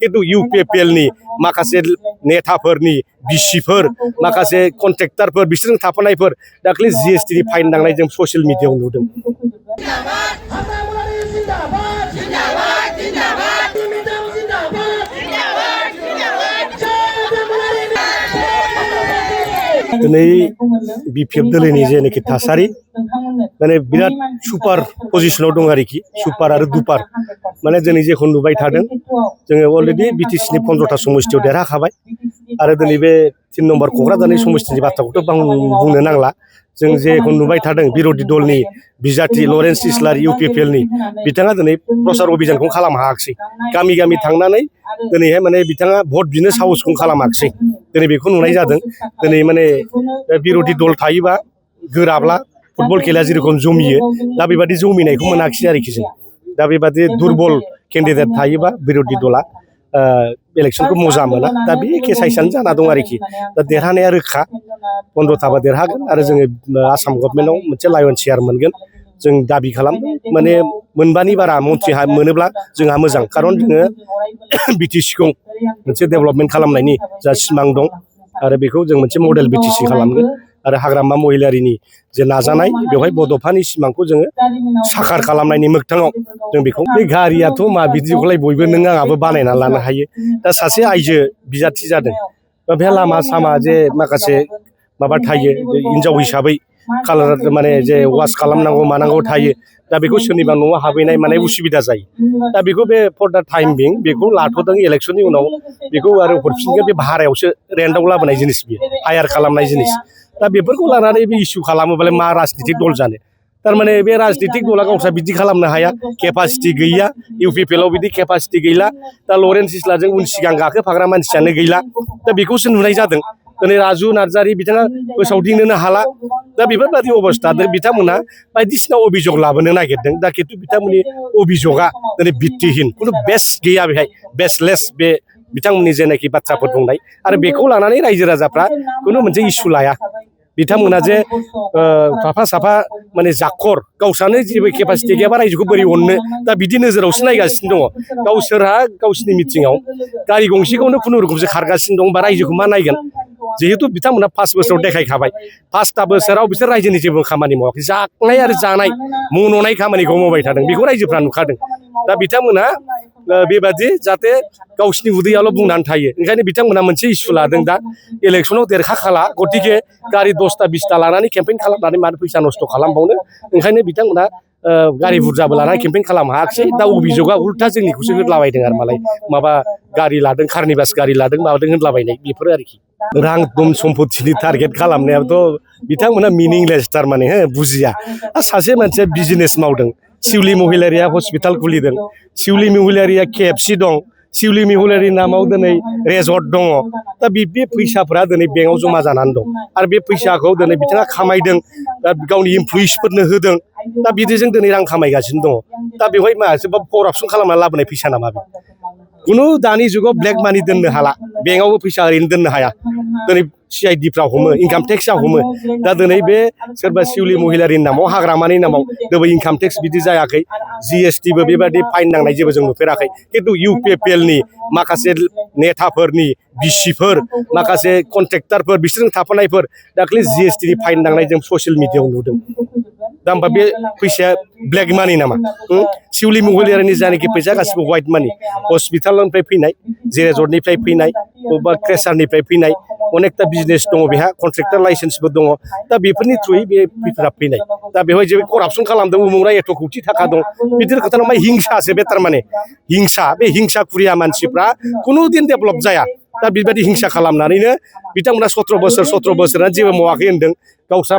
खिन्थु इउपिपिएलनि माखासे नेताफोरनि बिसिफोर माखासे कन्ट्रेक्टरफोर बिसोरजों थाफानायफोर दाख्लै जिएसटिनि फाइन नांनाय जों ससियेल मिडियायाव नुदों। दिनै बिपिएफ दोलोनि जेनाखि थासारि माने बिराद सुपार पजिशनाव दं आरोखि सुपार आरो दुपार माने दिनै जेखौ नुबाय थादों जोङो अलरेडि बिटिसिनि 15टा समस्तियाव देरहाखाबाय आरो दिनै बे 3 नम्बर क'क्राझारनि समस्तिनि बाथ्राखौथ' बुंनो नांला जों जेखौ नुबाय थादों बिरोधि दलनि बिजाथि लरेन्स इस्लारि इउपिपिएलनि बिथाङा दिनै प्रचार अभियानखौ खालामनो हायाखिसै गामि गामि थांनानै दिनैहाय माने बिथाङा भट बिनो साहसखौ खालामाखिसै दिनै बेखौ नुनाय जादों दिनै माने बिरोधि दल थायोबा गोराब्ला फुटबल खेलाया जेरखम जमियो दा बेबादि जमिनायखौ मोनाखिसै आरोखि जों दा बेबादि दुरबल केन्डिडेट थायोबा बिरोधि दला इलेक्शनखौ मोजां मोना दा बे एखे साइसआनो जाना दं आरोखि दा देरहानाया रोखा 15टाबा देरहागोन आरो जोङो आसाम गभर्नमेन्टआव मोनसे लायन चेयार मोनगोन जों दाबि खालामदों माने मोनबानि बारा मन्थ्रि मोनोब्ला जोंहा मोजां खारन जोङो बिटिसिखौ मोनसे डेभेलपमेन्ट खालामनायनि जा सिमां दं आरो बेखौ जों मोनसे मडेल बिटिसि खालामगोन आरो हाग्रामा महिलारिनि जे नाजानाय बेवहाय बड'फानि सिमांखौ जोङो साखार खालामनायनि मोगथाङाव जों बेखौ बे गारियाथ' मा बिदिखौलाय बयबो नों आंहाबो बानायना लानो हायो दा सासे आइजो बिजाथि जादों बे लामा सामा जे माखासे माबा थायो हिनजाव हिसाबै कालार माने जे वास खालामनांगौ मानांगौ थायो दा बेखौ सोरनिबा न'आव हाबहैनाय माने उसुबिदा जायो दा बेखौ बे फर दा टाइम बिं बेखौ लाथ'दों इलेक्शननि उनाव बेखौ आरो हरफिनगोन बे भारायावसो रेन्टआव लाबोनाय जिनिस बियो हायार खालामनाय जिनिस दा बेफोरखौ लानानै बे इसु खालामोबालाय मा राजनितिक दल जानो थारमाने बे राजनितिक दला गावस्रा बिदि खालामनो हाया केपासिटि गैया इउपिपिएलआव बिदि केपासिटि गैला दा लरेन्स इस्लारजों उन सिगां गाखोफाग्रा मानसियानो गैला दा बेखौसो नुनाय जादों दिनै राजु नार्जारि बिथाङा फोसावदिंनोनो हाला दा बेफोरबायदि अबस्था बिथांमोना बायदिसिना अभियोग लाबोनो नागिरदों दा खिन्थु बिथांमोननि अभियोगा दिनै भित्तिहीन खुनु बेस गैया बेहाय बेसलेस बे बिथांमोननि जेनाखि बाथ्राफोर बुंनाय आरो बेखौ लानानै रायजो राजाफ्रा खुनु मोनसे इसु लाया बिथांमोना जे साफा साफा माने जाखर गावस्रानो जेबो केपासिटि गैयाबा रायजोखौ बोरै अननो दा बिदि नोजोरावसो नायगासिनो दङ गावसोरहा गावसिनि मिटिङाव गारि गंसेखौनो खुनुरुखुमसो खारगासिनो दं बा रायजोखौ मा नायगोन जिहेतु बिथांमोना 5 बोसोराव देखायखाबाय 5टा बोसोराव बिसोर रायजोनि जेबो खामानि मावाखै जानाय आरो जानाय मन'नाय खामानिखौ मावबाय थादों बेखौ रायजोफ्रा नुखादों दा बिथांमोना बेबादि जाहाथे गावसिनि उदैयावल' बुंनानै थायो ओंखायनो बिथांमोना मोनसे इसु लादों दा इलेक्शनाव देरहाखाला गतिके गारि 10टा 20टा लानानै केम्पेइन खालामनानै मानो फैसा नस्थ' खालामबावनो ओंखायनो बिथांमोना गारि बुरजाबो लानानै केम्पेइन खालामनो हायाखिसै दा अभियोगा उल्था जोंनिखौसो होदलाबायदों आरो मालाय माबा गारि लादों कार्निभास गारि लादों माबादों होदलाबायनाय बेफोर आरोखि रां धन सम्पतिनि टारगेट खालामनायाथ' बिथांमोना मिनिंलेस थारमाने बुजिया सासे मानसिया बिजनेस मावदों सिउलि महिलारिया हस्पिटाल खुलिदों सिउलि महिलारिया केएफसि दं सिउलि महिलारि नामाव दिनै रेजर्ट दङ दा बे फैसाफोरा दिनै बेंकआव जमा जानानै दं आरो बे फैसाखौ दिनै बिथाङा खामायदों दा गावनि इमप्लयिसफोरनो होदों दा बिदिजों दिनै रां खामायगासिनो दङ दा बेवहाय मा सोरबा करापसन खालामना लाबोनाय फैसा नामा बे खुनु दानि जुगाव ब्लेक मानि दोननो हाला बेंकआवबो फैसा ओरैनो दोननो हाया दिनै सिआइडिफ्रा हमो इनकाम टेक्सआ हमो दा दिनै बे सोरबा सिउलि महिलारिनि नामाव हाग्रामानि नामाव दिनै इनकाम टेक्स बिदि जायाखै जिएसटिबो बेबायदि फाइन नांनाय जेबो जों नुफेराखै खिन्थु इउपिपिएलनि माखासे नेताफोरनि बिसिफोर माखासे कन्ट्रेक्टरफोर बिसोरजों थाफानायफोर दाख्लै जिएसटिनि फाइन नांनाय जों ससियेल मिडियायाव नुदों दा होमबा बे फैसाया ब्लेक मानि नामा सिउलि महिलारिनि जानाखि फैसा गासिबो व्हाइट मानि हस्पिटालनिफ्राय फैनाय जेरेजर्टनिफ्राय फैनाय बबेबा क्रेसारनिफ्राय फैनाय अनेकथा बिजनेस दङ बेहा कन्ट्रेक्टर लाइसेन्सबो दङ दा बेफोरनि थ्रुयै बे फैसाया फैनाय दा बेवहाय जेबो करापसन खालामदों उमुरा एथ' कौटि थाखा दं बिदिनो खोथा नङा हिंसासो बे थारमाने हिंसा बे हिंसा खुरिया मानसिफ्रा खुनुदिन डेभेलप जाया दा बेबायदि हिंसा खालामनानैनो बिथांमोना 17 बोसोरानो जेबो मावाखै होनदों गावस्रा